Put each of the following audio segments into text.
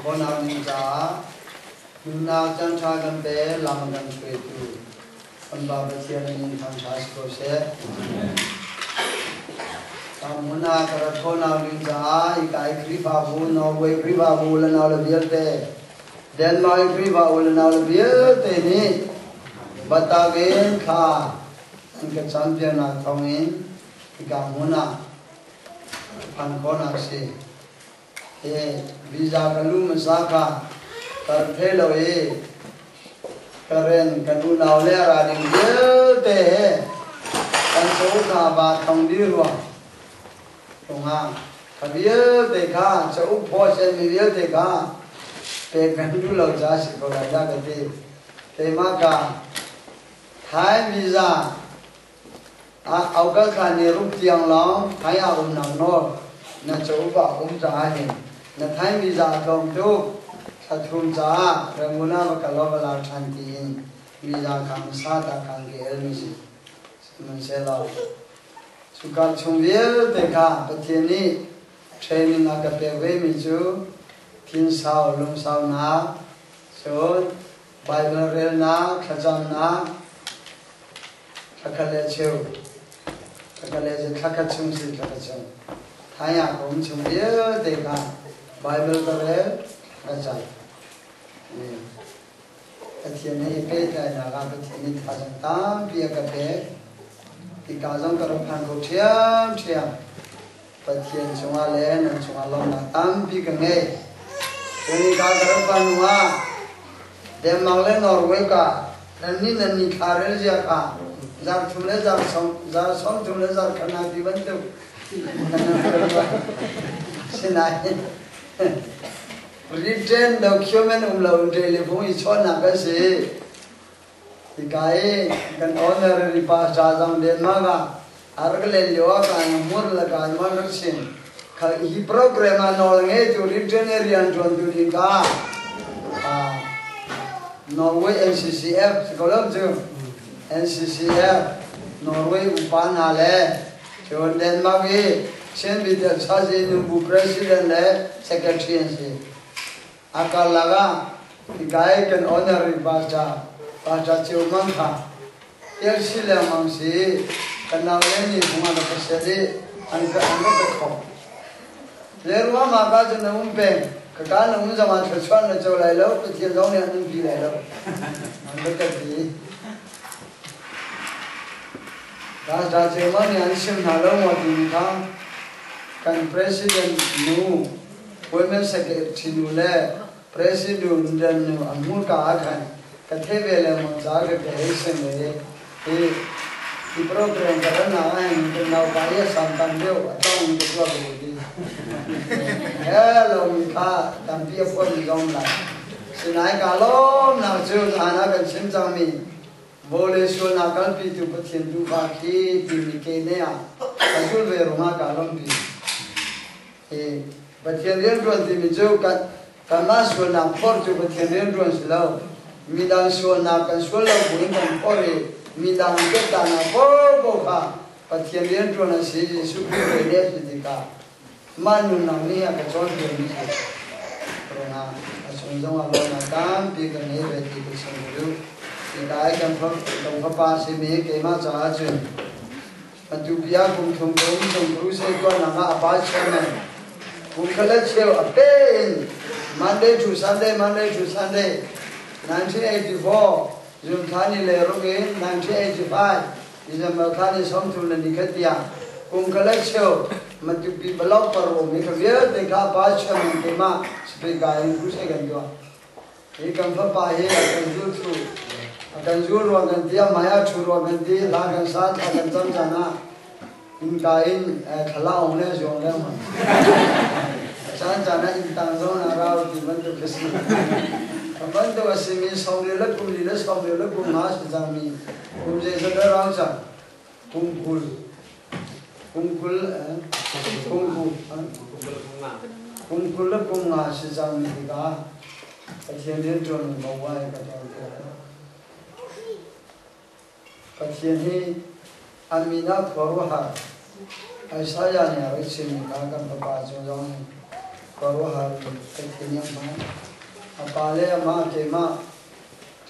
khawhnak ding caah nunnak caanṭha kan pe, lam a kan hruaitu kan Pa Pathian min thangṭha si ko seh. Hmun ah ka rat khawhnak ding caah hika i Khrihfabu, Norway Khrihfabu le nau le vialte, Denmark i Khrihfabu le nau le vialte nih Batavin thla an ka campiaknak thawngin hika hmun ah phan khawhnak a si. Hi visa ka lu hmasa kha kar thei lo i Karen kan unau le a ra ding vialte he kan cauk hna va thong dih ruang rungah kha vialte kha cauk phaw senmi vialte kha pek kan duh lo caah si ko lai dah ka ti. Keimah ka Thai visa Aukal thla ni ruk tiang lawng thai ah umnak nawl na cauk ah um caah hin na thai visa a tlawm tuk. Thla thum caah Rangoon ah va kal law va lar ṭhan tiin visa kha hmasa ta khan ka elmi si. Sihmanhsehlaw cuka chung vialte kha Pathian nih training a ka pek vemi cu thinsau lungsaunak, cun Baibal relnak, thlacamnak, thlakhat le cheu, thlakhat le cheu, thlakhat chung si thlakhat chung. Thai ah ka um chung vialte kha Baibal ka rel, ka cam. Pathian he i pehtlaihnak ah Pathian nih thazaang tampi a ka pek. Hika zong ka rak phan kho ṭhiamṭhiam. Pathian cungah le nan cungah lawmhnak tampi ka ngei. Cun hika ka rak phan hnu ah Denmark le Norway ka nannih nan ni thla rel zia kha zarh thum le zarh sawm zarh sawm thum le zarh khat ti bantuk sinain written document um lo in telephone i chawnhnak a si. Hika i kan honorary pastor zong Denmark ah a rak len lio ah kan hmur le kan man rak chim. Hi program ah nawl ngeitu written rianṭuantu ding kha Norway NCCF si ko lo cu NCCF Norway upa hna le cun Denmark i Chin Bethel Church i nubu president le secretary an si. A karlak ah hika i kan honorary pastor, Pastor Ceu Mang kha tel si lengmang si kan nau le nih hung an rak ka set i an ka an rak ka thawk. Le ruahmah ka cun na um peng, ka ka na um zongah thluachuah na co lai lo, Pathian zong nih an umpi lai lo. An rak ka ti. Pastor Ceu Mang nih an sim hna lo maw timi kha kan president nu Women Secretary nu le President nu an hmurka ah khan ka thei ve lengmang caah ka ka hei sem ve hi hi program ka ran ah hin kan naupa i a sam tam deuh a tong in ka tuah ko ti he lo mi kha tampi a phuan mi zong lai sinai ka lawm nak cu zan ah kan chim cang mi vawlei sualnak kalpitu Pathian tuufa khi timi ke ne ah ka zul ve rungah ka lawmpi. Hi Pathian rianṭuan timi cu kan kanmah sualnak phorh cu Pathian rianṭuan si lo. Midang sualnak kan sual lo buin kan phorh i midang piahtana paohpaoh kha Pathian rianṭuan a si. Jesuh Khrih ve nih a si tikah mah nunnak nih a ka cawnpiakmi si. Ruangah a chung zongah lawmnak tampi kan ngei ve ti ka chim ka duh. Hika i kan fapa a simi keimah caah cun Atu bia kum thum kum chung crusade tuahnak ah a pa chairman kum khat le cheu a pe in Monday to Sunday, Monday to Sunday, 1984 June thla ni le ruk in 1985 December thla ni 30 le ni khat tiang kum khat le cheu Matupi Balok parom hi ka vialte kha pa chairman keimah speaker in crusade kan tuah. Hi kan fapa hi a kan zul thu, a kan zul ruang kan ti, a hmai ah ṭhu ruang kan ti, hla kan sa, thla kan cam caan ah innka in thla ong le zuang lengmang. Caan caan ah inn tang zong ah rau ti bantuk a si. Kan bantuk a simi 40 le kum li le 40 le kum nga si cangmi kum zeizat dah rau cang? Kum 20. Kum 20, kum 20, kum 20 le kum nga si cangmi tikah Pathian rianṭuan in bo ai ka ṭuan ko. Pathian hi a min ah khuaruahhar Isaiah nih a rak chimmi kha kan fapa cu zong hin. Khuaruahhar in Pathian nih a hman. A pa le amah keimah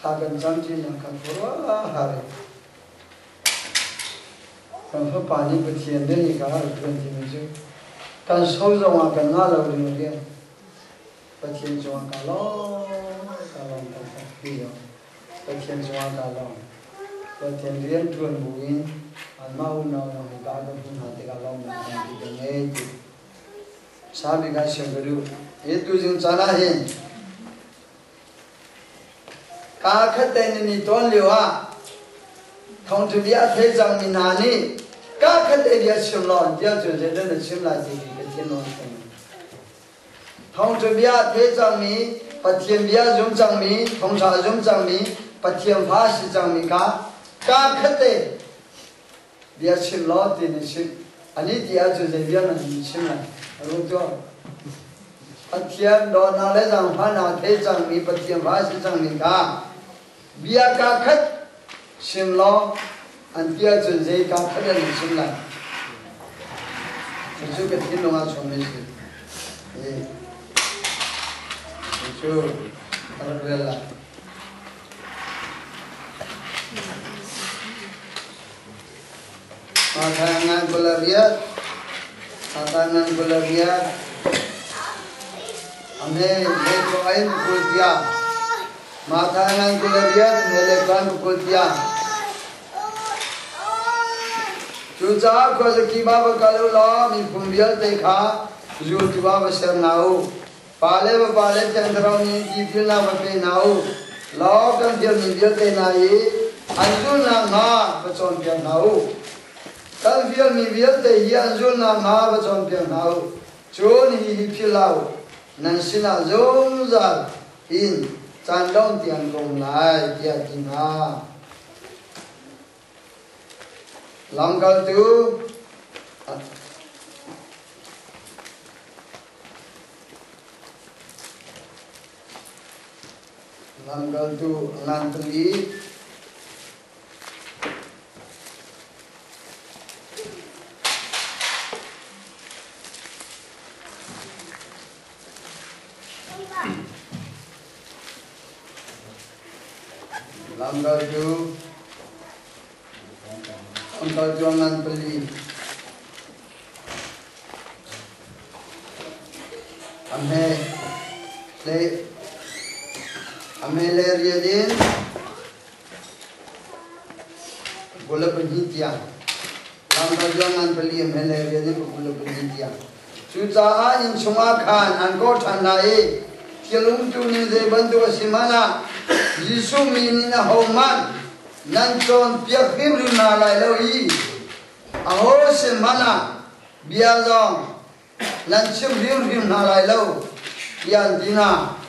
thla kan cam ṭinak kha khuaruahhar in kan fapa nih Pathian rian hi ka rak ṭuan timi cu kan so zongah kan ngah lo ding rian Pathian cungah ka lawm ka lawm taktak ti lo Pathian cungah ka lawm. Pathian rian ṭuan buin anmah unau hna hi ka ka hmuh hna tikah lawmnak tampi ka ngei ti. Sami kan sim ka duh. Hi tuzing caan ah hin kaa khat te nan i tawn lio ah thawngṭha bia a thei cangmi hna nih kaa khat te bia chim law an ti ahcun zeidah na chim lai ti khi ka thinlung a tling. Thawngṭha bia a thei cangmi, Pathian bia a zum cangmi, thawngṭha a zum cangmi, Pathian fa a si cangmi kha kaa khat te bia chim law ti na chim. Ani ti ahcun zei bia na chim lai? A rung tuah. Pathian dawtnak le zaangfahnak thei cangmi Pathian fa a si cangmi kha bia kaa khat chim law an ti ahcun zei kaa khat an chim lai? Cucu ka thinlung ah chungmi si. Cucu ka rak rel lai. Pasangan kulabiat, pasangan kulabiat, ame le ko ain kultia, matangan kulabiat mele kan kultia. Cucaah khuazaki va va kal u law miphun vialte kha zultu ah va ser hna u. Pa le va le Thiang Thlarau nih tipilnak va pe hna u. Law kan fialmi vialte hna i an zulnak hnga va cawnpiak hna u. Kan fialmi vialte hi an zulnak hnga va cawnpiak hna u. Cun hihi philh hlah u, nan sinah zungzal in caan dongh tiang ka um lai, tiah a ti hna. Lamkaltu Lamkaltu ngan pali Lamkaltu Lamkaltu ngan pali A hme le rian in 22 tiang lamkaltu ngan pali a hme le rian in 22 tiang. Cucaah inn chungah khan an kawh ṭhan hna i thil umtu ning zei bantuk a si hmanh ah Jesuh min in ahohmanh nan cawnpiak hrimhrim hna lai lo i Aho sin hmanh ah bia zong nan chim hrimhrim hna lai lo, tiah an ti hna.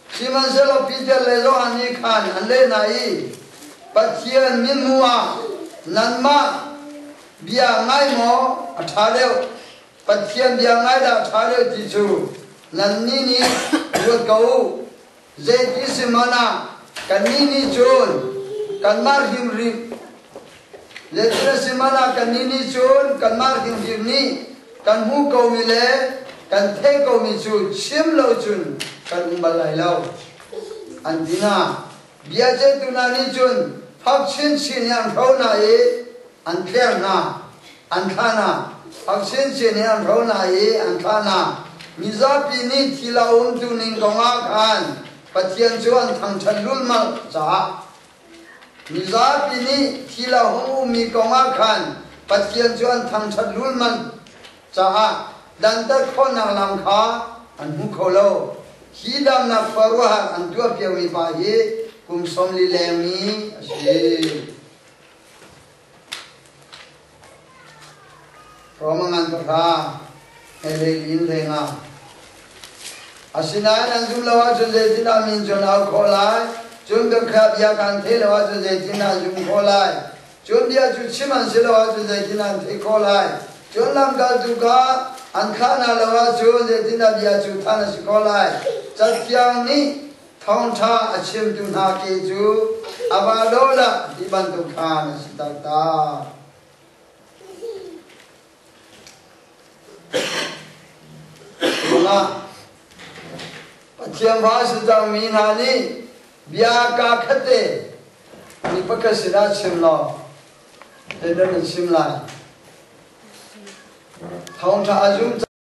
Sihmanhsehlaw Peter le Johan nih khan an leh hna i, Pathian mithmuh ah nanmah bia ngai maw a ṭha deuh, Pathian bia ngai dah a ṭha deuh ti cu nannih nih ruat ko u. Zeiti si hmanh ah kannih nih cun kanmah hrimhrim zeiti na si hmanh ah kannih nih cun kanmah hrimhrim nih kan hmuh komi le kan theih komi cu chim lo cun kan um bal lai lo. An ti hna. Biaceihtu hna nih cun fak chinchin in an hro hna i an tler hna, an thlah hna. Fak chinchin in an hro hna i an thlah hna. Mizapi nih thil a umtu ning kongah khan Pathian cu an thangṭhat lulhmalh caah mizapi nih thil a hung ummi kongah khan Pathian cu an thangṭhat lulhmalh caah dantat khawhnak lam kha an hmu kho lo. Hi damnak khuaruahhar an tuahpiakmi pa hi kum 40 lengmi a si. Romangan pahra he in lengah. Asinain an zum lo ahcun zeitindah min cun au khawh lai? Cun biakhiah bia kan theih lo ahcun zeitindah an zum khawh lai? Cun bia cu chim an si lo ahcun zeitindah an theih khawh lai? Cun lamkaltu kha an thlah hna lo ahcun zeitindah bia cu than a si khawh lai? Cathiang nih Thawngṭha a chimtu hna ke cu a va lo ti bantuk khan a si taktak. Tungah. A thiangfa a si cangmi hna nih bia kaa khat te mi pakhat sinah chim law zeidah nan chim lai? Thawngṭha a zum.